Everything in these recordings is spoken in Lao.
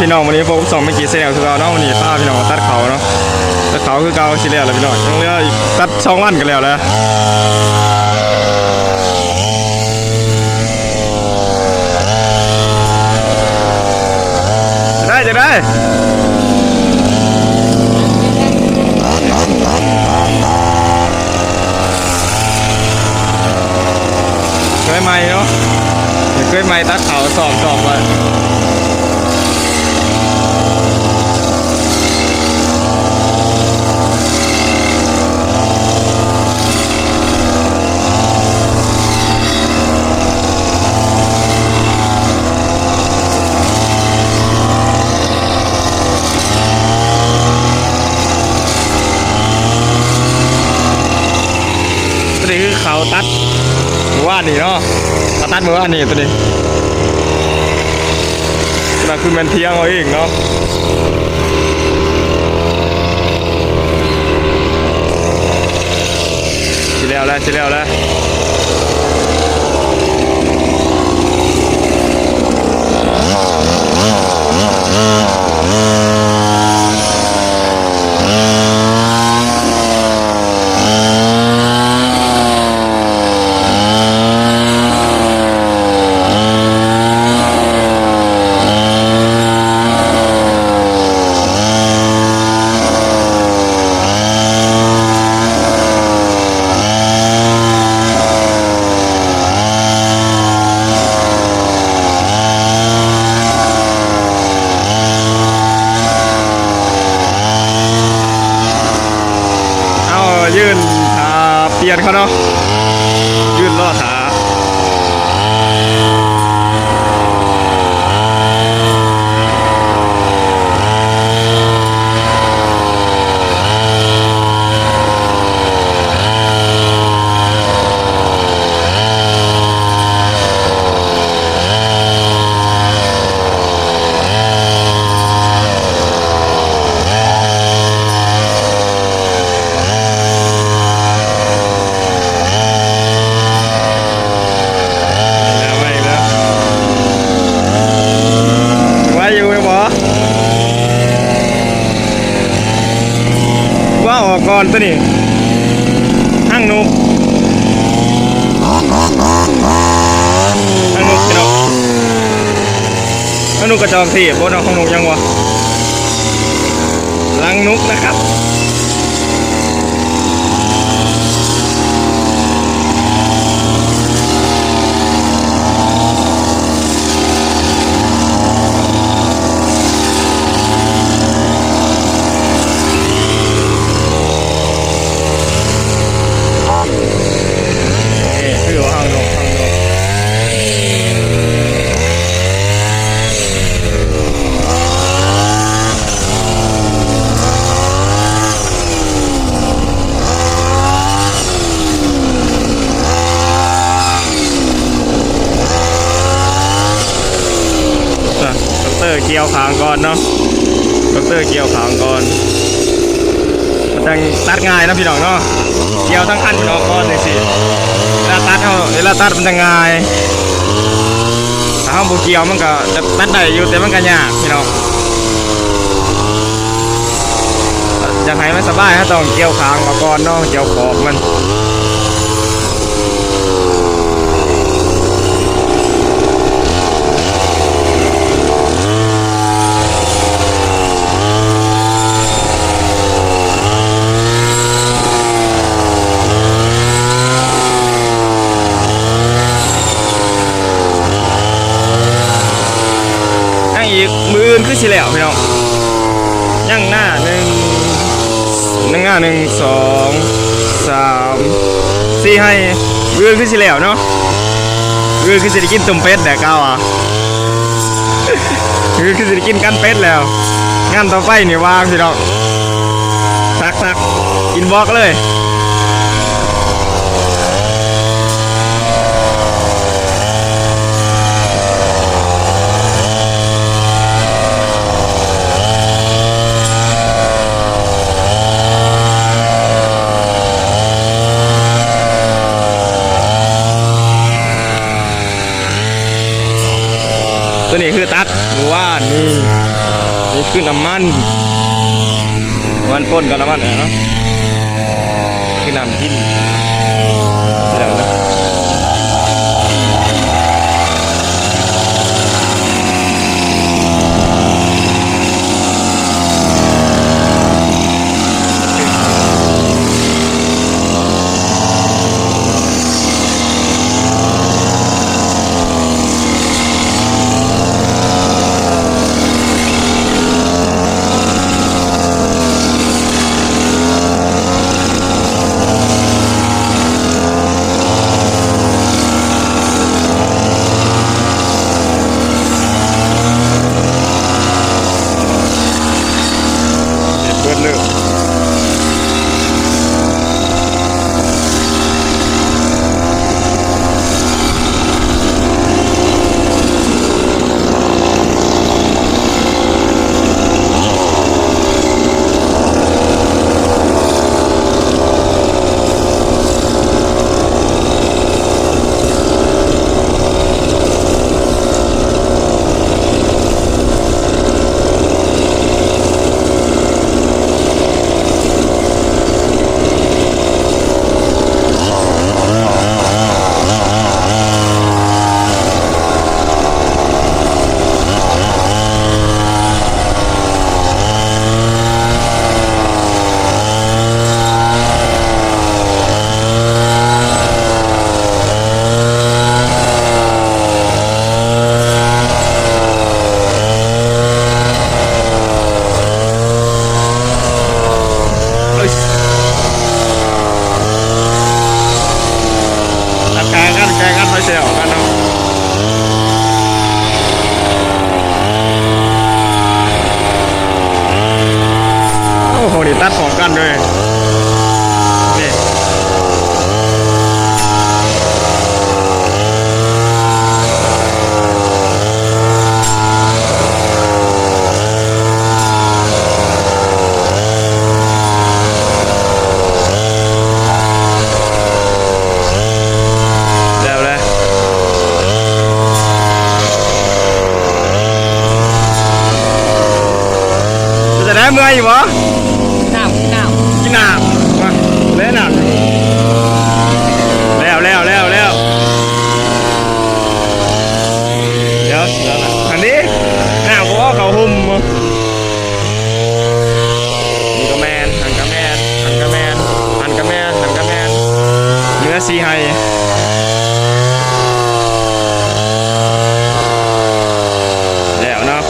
ພີ່ນ້ອງ ມື້ນີ້ພົບກັບຊ່ອງແມັກກີ້ແຊນແນວຄືເກົ່າເນາະ. ມື້ນີ້ພາພີ່ນ້ອງມາຕັດເຂົ້າເນາະ, ຕັດເຂົ້າຄືເກົ່າ. ຊິແລ້ວແລ້ວພີ່ນ້ອງ, ຍັງເຫຼືອອີກ ຕັດສອງວັນກໍແລ້ວແລ້ວ. ຈະໄດ້ ຈະໄດ້ ເຄີຍໃໝ່ເນາະ, ເຄີຍໃໝ່ຕັດເຂົ້າ ຊອກ ຊອກໄວ້. ຕົວນີ້ຄືເຂົາຕັດມື້ວານນີ້ເນາະ, ເຂົາຕັດມື້ວານນີ້ຕົວນີ້. ຕົວນັ້ນຄືແມ່ນຖຽງເຮົາເອງເນາະ. ຊິແລ້ວແລ້ວ ຊິແລ້ວແລ້ວ. ເຮົາຢືນຖ້າປ່ຽນເຂົາເນາະ, ຢືນລໍຖ້າ. ມາອີກແລ້ວ ມາອີກແລ້ວ. ໄວຢູ່ແມ່ນບໍ່? ວ່າອອກກ່ອນຕົວນີ້ ຫາງນົກ ຫາງນົກ ພີ່ນ້ອງ, ຫາງນົກກະຈອກເທບບໍ່ເນາະ, ຫາງນົກຫຍັງວະ? ລັງນົກນະຄັບ. ນີ້ຄືວ່າຫາງນົກ ຫາງນົກ. ອ່ະ ແທັກເຕີກ່ຽວຄາງກ່ອນເນາະ, ແທັກເຕີກ່ຽວຄາງກ່ອນ ມັນຈັ່ງຕັດງ່າຍເນາະ ພີ່ນ້ອງເນາະ. ກ່ຽວທັງຄັນອອກກ່ອນຈັ່ງຊີ້ ເວລາຕັດເຮົາ ເວລາຕັດມັນຈັ່ງງ່າຍ. ຖ້າເຮົາບໍ່ກ່ຽວມັນກໍຈະຕັດໄດ້ຢູ່ ແຕ່ມັນກໍຍາກພີ່ນ້ອງ. ຢາກໃຫ້ມັນສະບາຍ ເຮົາຕ້ອງກ່ຽວຄາງອອກກ່ອນເນາະ, ກ່ຽວຂອບມັນ. ຍັງອີກ ມື້ອື່ນຄືຊິແລ້ວພີ່ນ້ອງ. ຍັງໜ້າໜຶ່ງ ຍັງໜ້າໜຶ່ງ ສອງ ສາມ ສີ່ໄຮ່. ມື້ອື່ນຄືຊິແລ້ວເນາະ, ມື້ອື່ນຄືຊິໄດ້ກິນຕົ້ມເປັດແຫຼະ ກະວ່າ. ຄື ຄືຊິໄດ້ກິນກັນເປັດແລ້ວ. ງານຕໍ່ໄປນີ້ວ່າງຊິດອກ ທັກ ທັກ ອິນບັອກເລີຍ. ຕົວນີ້ຄືຕັດມື້ວານນີ້ ຄືນ້ຳມັນ ມັນປົນກັບນ້ຳມັນເນາະ ຄືນ້ຳກິນ ເຮັດເບິດເລີຍ. ແຂ່ງກັນ ແຂ່ງກັນ ໄປແຊວກັນເນາະ. ໂອ້ໂຫ ນີ້ຕັດພ້ອມກັນເລີຍ ນີ້. ແລ້ວແຫຼະ ເປັນຈັ່ງໃດ ເມື່ອຍຢູ່ບໍ່? ກິນນ້ຳ ກິນນ້ຳ ກິນນ້ຳ ມາ ແລະນ້ຳ ແລ້ວ ແລ້ວ ແລ້ວ ແລ້ວ ດຽວ ອັນນີ້ ນ້ຳບໍ່ເຂົ້າຫົ່ມ ນີ້ກໍແມ່ນ ຫັ້ນກໍແມ່ນ ຫັ້ນກໍແມ່ນ ຫັ້ນກໍແມ່ນ ຫັ້ນກໍແມ່ນ ເມືອສີ່ໄຮ່ ແລ້ວເນາະ.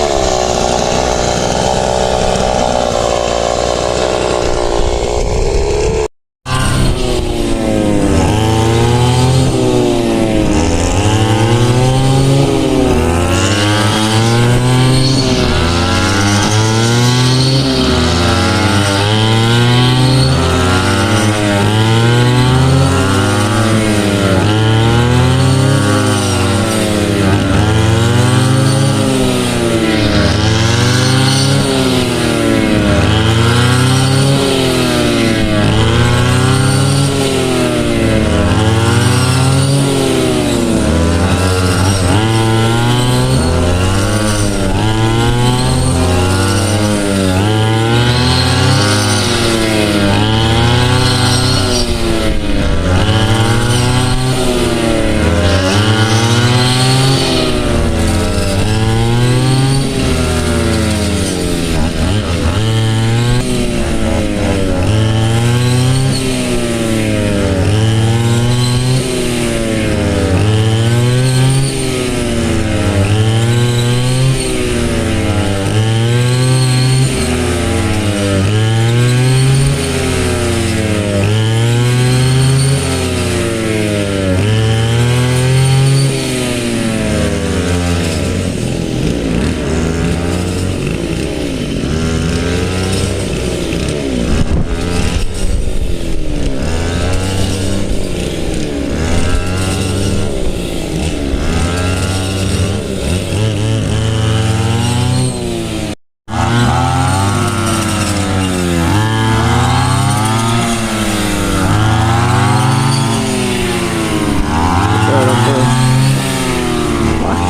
ເອີ ດອກເຕີ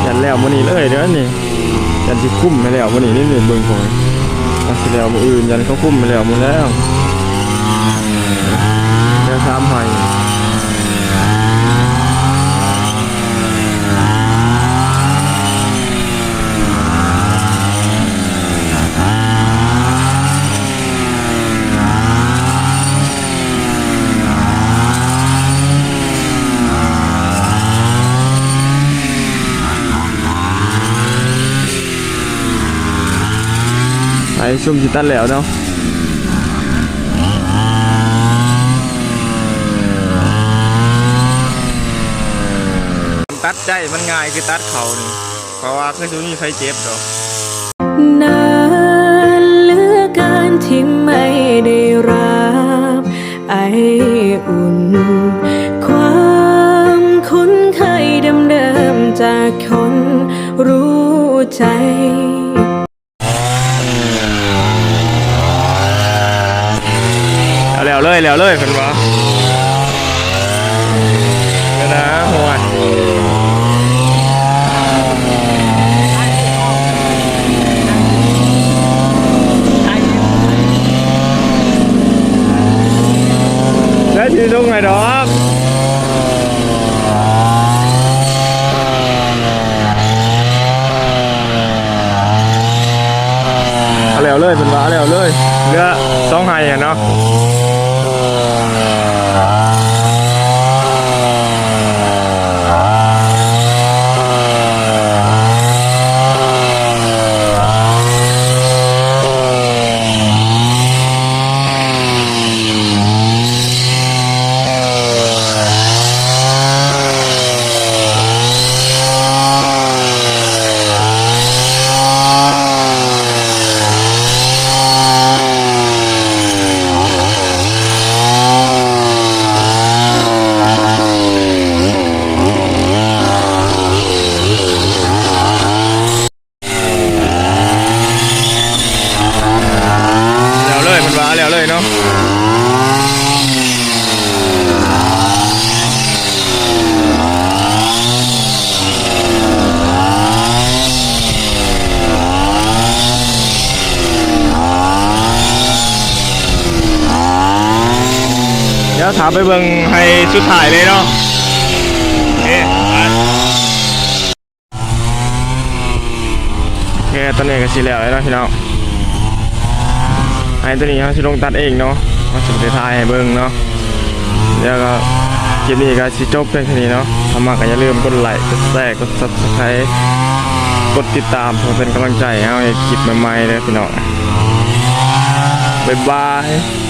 ຢ້ານແລ້ວມື້ນີ້ເລີຍເດີນີ້ ຢ້ານຊິຄຸມໃຫ້ແລ້ວມື້ນີ້ນີ້ ເບິ່ງຂອງ ແລ້ວມື້ອື່ນ ຢັນເຂົາຄຸມໄປແລ້ວໝົດແລ້ວ ແລ້ວສາມໄຮ່. ໄປ ຊຸມຊິຕັດແລ້ວເນາະ. ຕັດໃຈມັນງ່າຍຄືຕັດເຂົ້ານີ້ ເພາະວ່າຄືຊິບໍ່ມີໃຜເຈັບດອກ. ນານເຫຼືອການທີ່ໄມ່ໄດ້ຮັບໄອອຸ່ນ ຄວາມຄຸ້ນເຄີຍເດີມໆຈາກຄົນຮູ້ໃຈ. ເອົາແລ້ວເລີຍ ແລ້ວເລີຍເພິ່ນວ່າ ເດີນາ ຫ້ວຍ ໄດ້ຊິສົ່ງໃຫ້ດອກ. ເອົາແລ້ວເລີຍ ເພິ່ນວ່າເອົາແລ້ວເລີຍ ເຫຼືອສອງໄຮ່ຫັ້ນເນາະ. ແລ້ວເລີຍ ເພິ່ນວ່າແລ້ວເລີຍເນາະ. ດຽວຖ້າໄປເບິ່ງໄຮ່ສຸດທ້າຍເລີຍເນາະ. ໂອເຄ ໄປ. ໂອເຄ ຕອນນີ້ກໍຊິແລ້ວແລ້ວເນາະພີ່ນ້ອງ. ໄຮ່ຕົວນີ້ເຮົາຊິລົງຕັດເອງເນາະ ເຮົາຊິບໍ່ໄດ້ຖ່າຍໃຫ້ເບິ່ງເນາະ. ແລ້ວກໍຄລິບນີ້ກໍຊິຈົບພຽງເທົ່ານີ້ເນາະ. ຖ້າມັກກໍຢ່າລືມກົດໄລ ກົດແຊ ກົດ Subscribe ກົດຕິດຕາມ ເພື່ອເປັນກຳລັງໃຈໃຫ້ເຮົາເຮັດຄລິບໃໝ່ໆເດີພີ່ນ້ອງ. ບາຍບາຍ.